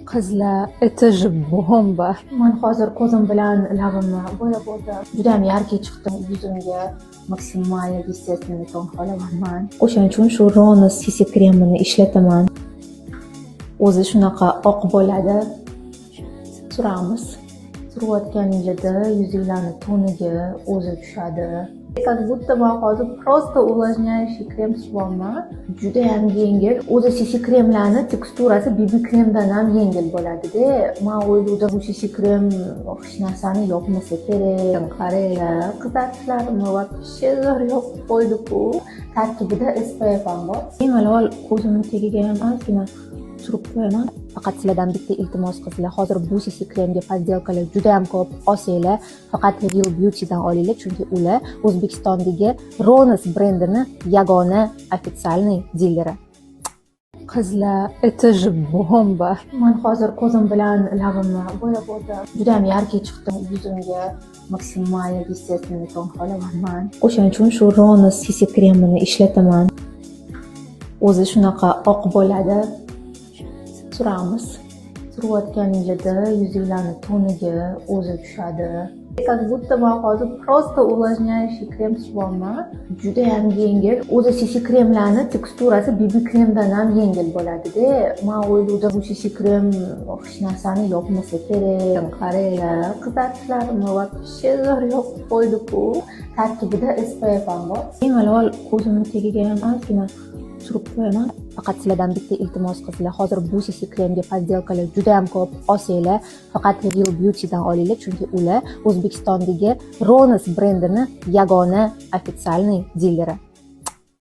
Qizlar, это же бомба! Man hozir ko'zim bilan labimni bo'yab oldim. Judayam яркий chiqdi. Yuzimga maksimal естественный ton xohlayapman. O'shaning uchun shu Ronas CC kremini ishlataman. O'zi shunaqa oq bo'ladi. Suramiz. Surayotganingizda yuzinglarni toniga o'zi tushadi. Как будто man hozir просто увлажняющий krem suryapman. Judayam yengil. O'zi CC kremlarni teksturasi BB kremdan ham yengil bo'ladi-da. Man o'ylovdim, bu CC krem hech narsani yopmasa kerak. Qaranglar, qizartishlarimni вообще zo'r yopib qo'ydi-ku. Tarkibida SPF ham bor. Bemalol ko'zimni tagiga ham ozgina surib qo'yaman. Faqat sizlardan bitta iltimos, qizlar, hozir bu CC kremga подделка lar juda ham ko'p. Olsanglar, faqat Real Beautydan olinglar, chunki ular O'zbekistondagi Ronas brendini yagona официальный dileri. Qizlar, это же бомба! Man hozir ko'zim bilan labimni bo'yab oldim. Judayam яркий chiqdi. Yuzimga maksimal естественный ton xohlayapman. O'shaning uchun shu Ronas CC kremini ishlataman. O'zi shunaqa oq bo'ladi. Suramiz. Surayotganingizda yuzinglarni toniga o'zi tushadi. Как будто man hozir просто увлажняющий krem suryapman. Judayam yengil. O'zi CC kremlarni teksturasi BB kremdan ham yengil bo'ladi-da. Man o'ylovdim, bu CC krem hech narsani yopmasa kerak. Qaranglar, qizartishlarimni вообще zo'r yopib qo'ydi-ku. Tarkibida SPF ham bor. Bemalol ko'zimni tagiga ham ozgina surib qo'yaman. Faqat sizlardan bitta iltimos, qizlar, hozir bu CC kremga подделка lar juda ham ko'p. Olsanglar, faqat Real Beautydan olinglar, chunki ular O'zbekistondagi Ronas brendini yagona официальный dileri.